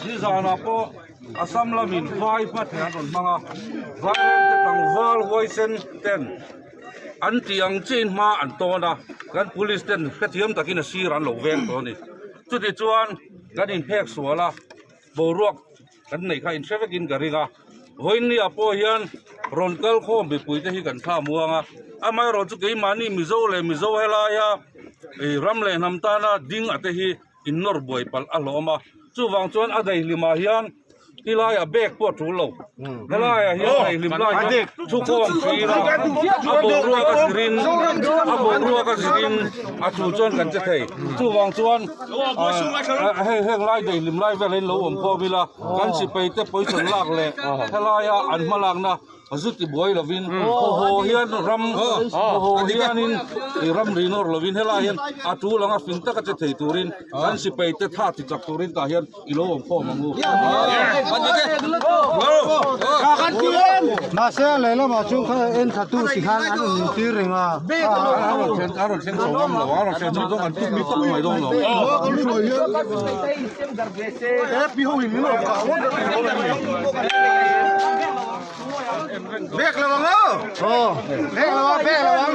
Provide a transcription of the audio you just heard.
Nizanah pawh Assam lamin vai hmatheh an rawn hmang a, vairengte tlangval huaisen ten an tih ang chiin hma an tawn a, kan police ten hrethiam takin a sir an lo veng tawh a ni. Chutichuan kan inphek sual a, boruak kan neih kha inhre vekin ka ring a, vawiinniah pawh hian rawn kal khawm mipui te hi kan thla muang a, amaherawhchu keimahni Mizo leh Mizo helaia ram leh hnam tana ding a te hi innawr buai palh a hlawm a, chuvang chuan a daihlimah hian tilaiah bag pawh a tul lo, helaiah hian daihlim lai hian chhukawm thir a, a boruak a zirin a boruak a zirin a tul chuan kan che thei, chuvang chuan hei heng lai daihlim lai vel hi lo awm khawm ila kan sipai te pawisa lak leh helaia an hmalakna. Zu ti buai lovin haw haw hian ram haw haw hianin i ram ri nawr lovin helai hian a tul anga fing taka che thei turin kan sipai te tha ti chak turin tah hian i lo awm khawm ang u. Mahse a lehlamah chu kha en tha tu ti khan an in tir reng a. A rawn thlen a rawn thleng chho ngam lo a rawn thlen chho zawng an tuk mi tawk mai dawn lo. Bek lo ang aw. Aw. Bek lo ang, bek lo ang.